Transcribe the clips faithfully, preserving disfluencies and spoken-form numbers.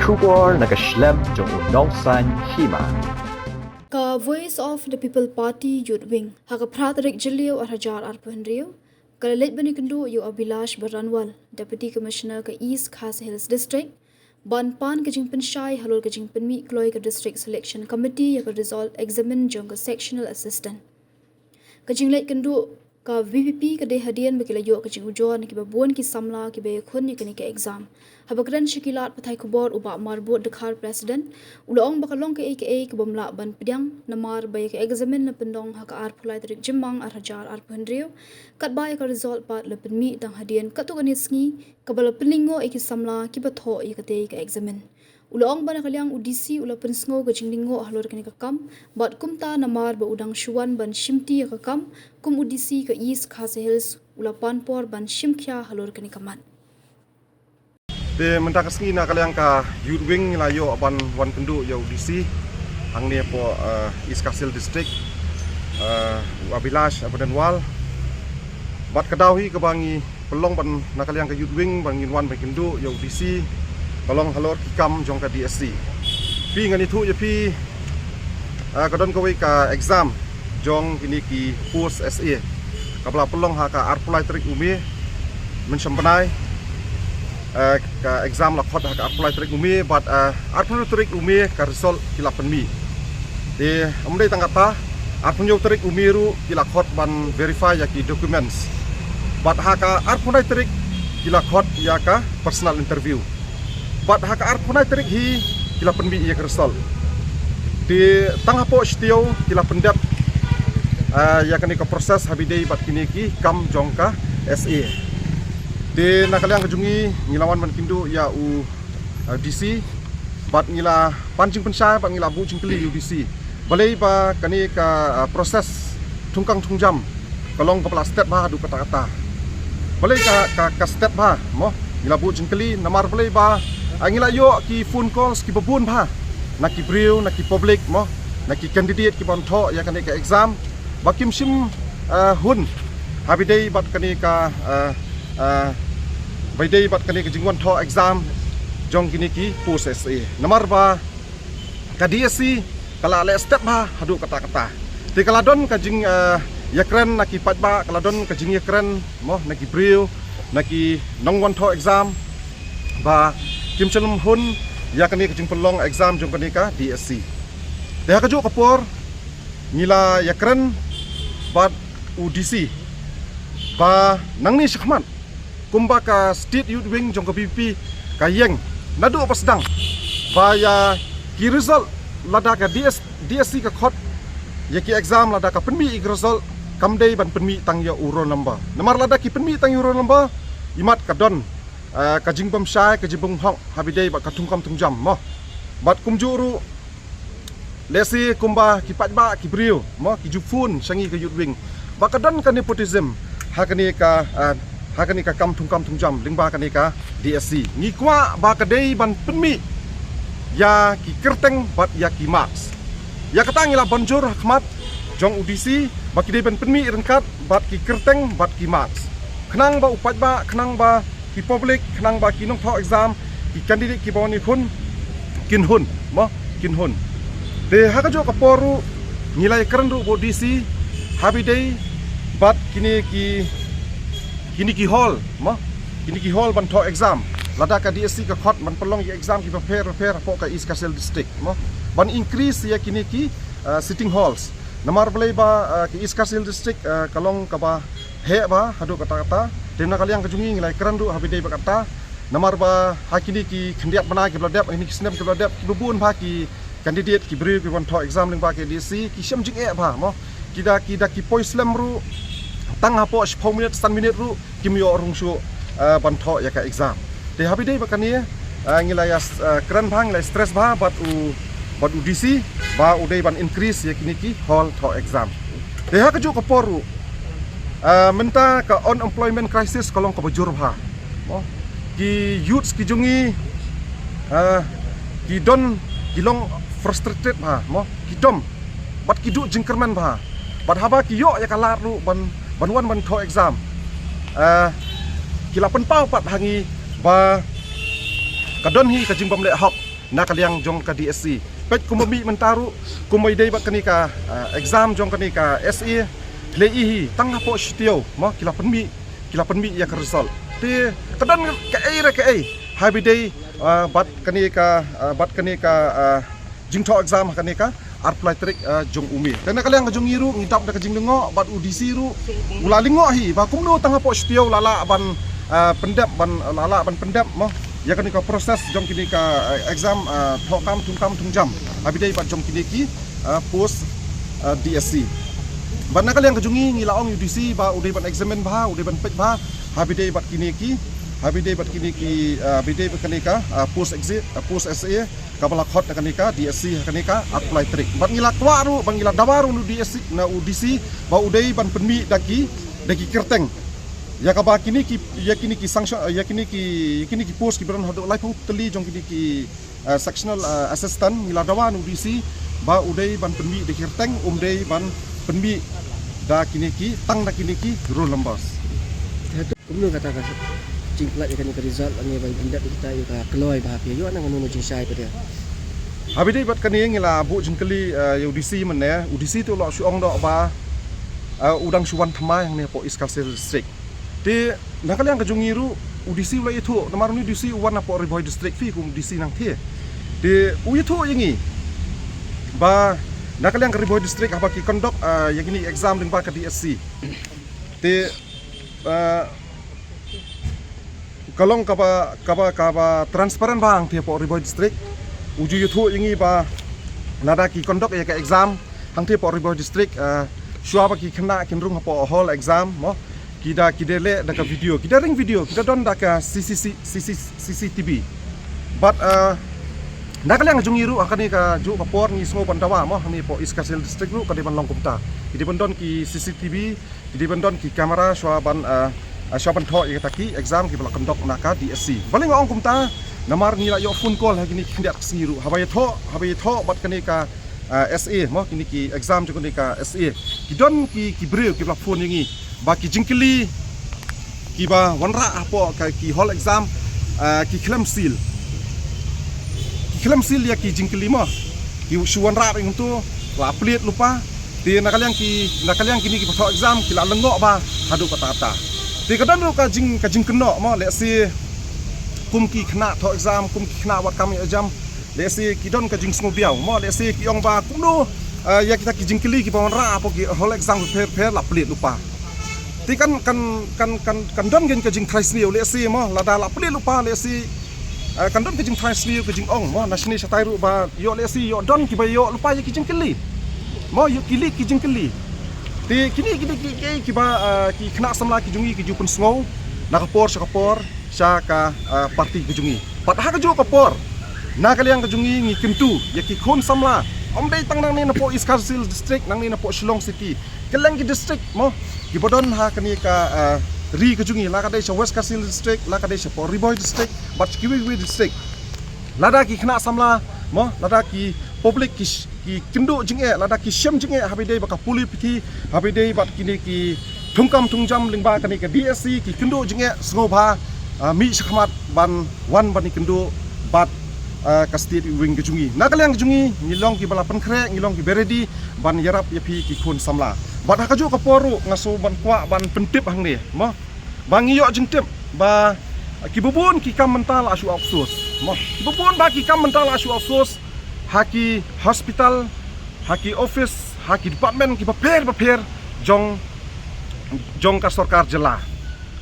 Khubor na ka shlem jong u nongsan hima. Ka Voice of the People Party Youth Wing ha ka phra tarik Jylliew ar hajar arphew hynriew ka la leit ban ïakynduh ïa u Abhilash Baranwal, Deputy Commissioner ka East Khasi Hills District, ban pan ka jingpynshai halor ka jingpynmih kloi ka District Selection Committee ïa ka result examen jong ka Sectional Assistant. Ka jingleit kynduh ka V P P ka dei hadien ba ki la ïoh ka jingujor na kiba bun ki samla kiba ïakhun ïa kane ka exam. Haba kren sha ki lad pathai khubor u Bah Marbud Dkhar, President, u la ong ba ka long kaei kaei ka bym lah ban pdiang namar ba ïa ka examen la pynlong ha ka arphew lai tarik Jymmang ar hajar arphew hynriew, katba ïa ka result pat la pynmih tang hadien katto katne sngi, kaba la pynlyngngoh ïa ki samla kiba thoh ïa katei ka examen. U la ong ba na ka liang u D C u la pynsngew ka jinglyngngoh halor kane ka kam, bad kumta namar ba u dang shu wan ban shimti ïa ka kam kum u D C ka East Khasi Hills, u la pan por ban shim khia halor kane ka mat. Te mynta ka sngi na ka liang ka Youth Wing ngi la ïoh ban wan kynduh ïa u D C hangne hapoh, eh, East Khasi Hills District, eh, u Abhilash Baranwal. Bad ka daw hi kaba ngi pynlong ban na ka liang ka Youth Wing ban ngin wan ban kynduh ïa u D C ka long halor ki kam jong ka D S C. Phi, ngan ïathuh ïa phi, eh, ka don kawei ka exam jong kine ki post S A kaba la pynlong ha ka arphew lai tarik u May, mynshem bnai. Eh, ka exam la khot ha ka arphew lai tarik u May, bad, eh, arphew hynriew tarik u May ka result ki la pynmih. Te ym dei tang kata, arphew hynñiew tarik u May ruh ki la khot ban verify ïa ki documents. Bad ha ka arphew lai tarik ki la khot ïa ka personal interview. Bad ha ka arphew lai tarik hi ki la pynmih ïa ka result. Te tang hapoh Shitiew ki la pyndep, eh, ïa kane ka process ha ba ïadei bad kine ki kam jong ka S A. Te na ka liang ka jong ngi, ngi la wan ban kynduh ïa u, eh, D C, bad ngi la pan jingpynshai bad ngi la buh jingkylli ïa u D C balei ba kane ka, eh, process thungkang thungjam ka long kaba la stet bha haduh katta katta. Balei ka, ka, ka stet bha, mo? Ngi la buh jingkylli namar balei ba, ah, ngi la ïoh ki phone calls kiba bun bha na ki briew, na ki public, mo, na ki candidate kiban thoh ïa kane ka exam ba kim shym, eh, hun ha ba ïadei bad kane ka, eh, eh, ba ïadei bad kane ka jingwan thoh exam jong kine ki post S A. Namar ba ka D S C ka la leh stet bha haduh katta katta. Te ka la don ka jing, eh, ïakren na ki paidbah, ka la don ka jingïakren, mo, na ki briew, na ki nongwan thoh exam ba kim shym hun ïa kane ka jingpynlong exam jong kane ka D S C. Te ha kajuh ka por ngi la ïakren bad u D C ba nangne shakhmat kumba ka State Youth Wing jong ka V P P ka ïeng naduh ba sdang ba ïa ki result lada ka D S, D S C ka khot ïa ki exam, lada ka pynmih ïa ki result, kam dei ban pynmih tang ïa u roll number. Namar lada ki pynmih tang ïa u roll number, imat ka don, eh, ka jingbymshai, ka jingbymhok ha ba ïadei bad ka thungkam thungjam, mo. Bad kumjuh ruh, lehse kumba ki paidbah ki briew, mo, ki ju phone sha ngi ka Youth Wing ba ka don ka nepotism ha kane ka, ah, ha kane ka kam thungkam thungjam lyngba kane ka D S C. Ngi kwah ba ka dei ban pynmih ïa ki kyrteng bad ïa ki marks. Ïa kata ngi la ban jur ha khmat jong u D C ba ki dei ban pynmih ryngkat bad ki kyrteng bad ki marks, khnang ba u paidbah, khnang ba ki public, khnang ba ki nongthoh exam, ki candidate kiba wan ïakhun kin hun, mo, kin hun. Te ha kajuh ka por ruh ngi la ïakren ruh bad u D C ha ba ïadei bad kine ki, kine ki hall, mo, kine ki hall ban thoh exam. Lada ka D S C ka khot ban pynlong ïa ki exam kiba pher pher hapoh ka East Khasi Hills District, mo, ban increase ïa kine ki, eh, sitting halls. Namar balei ba, eh, ka East Khasi Hills District, eh, ka long kaba heh bha haduh katta katta. Te na ka liang ka jong ngi ngi la ïakren ruh ha ba ïadei bad kata. Namar ba ha kine ki khyndiat bnai kiba la dep, ha kine ki snem kiba la dep, kiba bun bha ki candidate ki briew kiban thoh exam lyngba ka D S C ki shem jingeh bha, mo. Ki da, ki da ki poi slem ruh tang hapoh shiphew minit, san minit ruh kim ïoh rung shuh, eh, ban thoh ïa ka exam. Te ha ba ïadei bad kane, eh, ngi la ïa, eh, kren bha, ngi la ïa stress bha bad u, bad u D C ba u dei ban increase ïa kine ki hall thoh exam. Te ha kajuh ka por ruh, eh, mynta ka unemployment crisis ka long kaba jur bha, mo. Ki youths ki jong ngi, eh, ki don, ki long frustrated bha, mo, ki dom bad ki duh jingkyrmen bha. Bad haba ki ïoh ïa ka lad ruh ban, ban wan ban thoh exam, eh, ki la pynpaw pat ha ngi ba ka don hi ka jingbymleh hok. na ka liang jong ka D S C. Peit kumba mih mynta ruh, kumba i dei bad kane ka, ah, exam jong kane ka S A, lei hi tang hapoh shi taïew mo ki la pynmih, ki la pynmih ïa ka result. Te ka don kaei re kaei haba ïadei, ah, bad kane ka, ah, bad kane ka, ah, jingthoh exam ha kane ka arphew lai tarik, ah, jong u May. Te na ka liang ka jong ngi ruh ngi dap da ka jinglyngngoh bad u D C ruh u la lyngngoh hi ba kumno tang hapoh shi taïew la lah ban, ah, pyndep ban, la lah ban pyndep mo ïa kane ka process jong kine ka, ah, exam, ah, thoh kam thung kam thung jam haba ïadei bad jong kine ki, ah, post, ah, D S C. Bad na ka liang ka jong ngi ngi la ong ïa u D C ba u dei ban examine bha, u dei ban peit bha haba ïadei bad kine ki, haba ïadei bad kine ki, ah, haba ïadei bad kane ka, ah, post exit, ah, post S A kaba la khot ha kane ka D S C ha kane ka arphew lai tarik. Bad ngi la kwah ruh, bad ngi la dawa ruh na u D S C, na u D C ba u dei ban pynmih da ki, da ki kyrteng ïa kaba kine ki, ïa kine ki sanction, ïa kine ki, ïa kine ki post kiba don haduh laiphew tylli jong kine ki, ah, sectional, ah, assistant. Ngi la dawa na u D C ba u dei ban pynmih da ki kyrteng, um dei ban pynmih da kine ki, tang da kine ki roll numbers. Kumno kata ka jingpynlait ïa kane ka result, lane ban pyndep ïa kita ïa ka kloi ba phi ïoh na kano kano jingshai pat ïa. Haba ïadei bad kane ngi la buh jingkylli, eh, ïa u D C mynne, u D C te u la shu ong noh ba, eh, u dang shu wan thymmai hangne hapoh East Khasi Hills District. Te na ka liang ka jong ngi ruh u D C u la ïathuh, namar une u D C u wan napoh Ri Bhoi District, phi kum u D C Nangthiej. Te u ïathuh ïa ngi ba na ka liang ka Ri Bhoi District haba ki conduct, eh, ïa kine exam lyngba ka D S C. Te, eh, ka long kaba, kaba, kaba transparent bha hangtei hapoh Ri Bhoi District. U ju ïathuh ïa ngi ba lada ki conduct ïa ka exam hangtei hapoh Ri Bhoi District, eh, shuwa ba ki khynnah kin rung hapoh hall exam mo, ki da, ki da leh da ka video, ki da ring video, ki da don da ka C C C, C C, C C T V. Bad, eh, na ka liang jong ngi ruh ha kane kajuh ka por ngi sngew ban dawa mo, hangne hapoh East Khasi Hills District ruh ka dei ban long kumta. Ki dei ban don ki C C T V, ki dei ban don ki camera shuwa ban, eh, eh, shuwa ban thoh ïa kita ki exam kiba la conduct na ka D S C. Balei nga ong kumta, namar ngi la ïoh phone call ha kine ki khyndiat ka sngi ruh. Haba ïathoh, haba ïathoh bad kane ka, eh, S A mo, kine ki exam jong kane ka S A. Ki don ki, ki briew kiba la phone ïa ngi ba ki jingkylli kiba wanrah hapoh ka, ki hall exam, eh, ki khlem seal. Ki khlem seal ïa ki jingkylli mo. Ki shu wanrah ïa ngi to, la plie lypa. Te na ka liang ki, na ka liang kine kiba thoh exam ki la lyngngoh bha haduh katta katta. Te ka don ruh ka jing, ka jingkynnoh mo, lehse kum ki khynnah thoh exam, kum ki khynnah wad kam ïa exam, lehse ki don ka jingsngewbiang mo, lehse ki ong ba kumno, eh, ïa kita ki jingkylli kiba wanrah hapoh ki hall exam bapher bapher la plie lypa. Te kan, kan, kan, kan, kan don ka jingtharai sniew lehse mo, lada la plie lypa lehse, eh, kan don ka jingtharai sniew, ka jingong mo na shane shatai ruh ba ïoh lehse ïoh don kiba ïoh lypa ïa ki jingkylli. Mo, ïoh kylli ki jingkylli. Te kine, kine ki, ki, kiba, eh, ki khynnah samla ki jong ngi ki ju pynsngew na ka por sha ka por sha ka, eh, party ka jong ngi. Bad ha kajuh ka por na ka liang ka jong ngi ngi kyntu ïa ki khun samla, ym dei tang nangne napoh East Khasi Hills District, nangne napoh Shillong City, kylleng ki district mo, kiba don ha kane ka, eh, ri ka jong ngi, la ka dei sha West Khasi Hills District, la ka dei shapoh Ri Bhoi District bad sha kiwei kiwei district. Lada ki khynnah samla mo, lada ki public ki sh-, ki kynduh jingeh, lada ki shem jingeh haba ïadei bad ka pule puthi, haba ïadei bad kine ki thungkam thungjam lyngba kane ka D S C, ki kynduh jingeh, sngewbha, ah, mih shakhmat ban wan ban ïakynduh bad, ah, ka State Youth Wing ka jong ngi. Na ka liang ka jong ngi ngi long kiba la pynkhreh, ngi long kiba ready ban ïarap ïa phi ki khun samla. Bad ha kajuh ka por ruh nga sngew ban kwah ban pyntip hangne mo, ba ngi ïoh jingtip ba kiba bun ki kam mynta la shu outsource mo, kiba bun ba ki kam mynta la shu outsource ha ki hospital, ha ki office, ha ki department kiba pher bapher jong, jong ka sorkar jylla.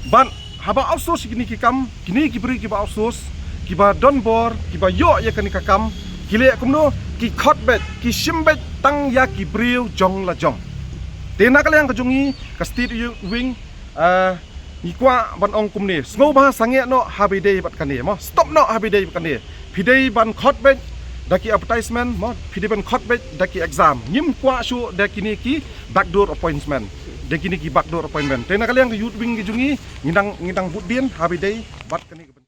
Bad haba outsource kine ki kam, kine ki briew kiba outsource, kiba don bor, kiba ïoh ïa kane ka kam, ki leh kumno, ki khot beit, ki shim beit tang ïa ki briew jong la jong. Te na ka liang ka jong ngi ka State Youth Wing, ah, ngi kwah ban ong kumne, sngewbha sangeh noh haba ïadei bad kane mo, stop noh haba ïadei bad kane. Phi dei ban khot beit da ki advertisement mo, phi dei ban khot beit da ki exam. Ngim kwah shuh da kine ki backdoor appointment, da kine ki backdoor appointment. Te na ka liang ka Youth Wing ka jong ngi ngi dang, ngi dang bud dien haba ïadei bad kane ka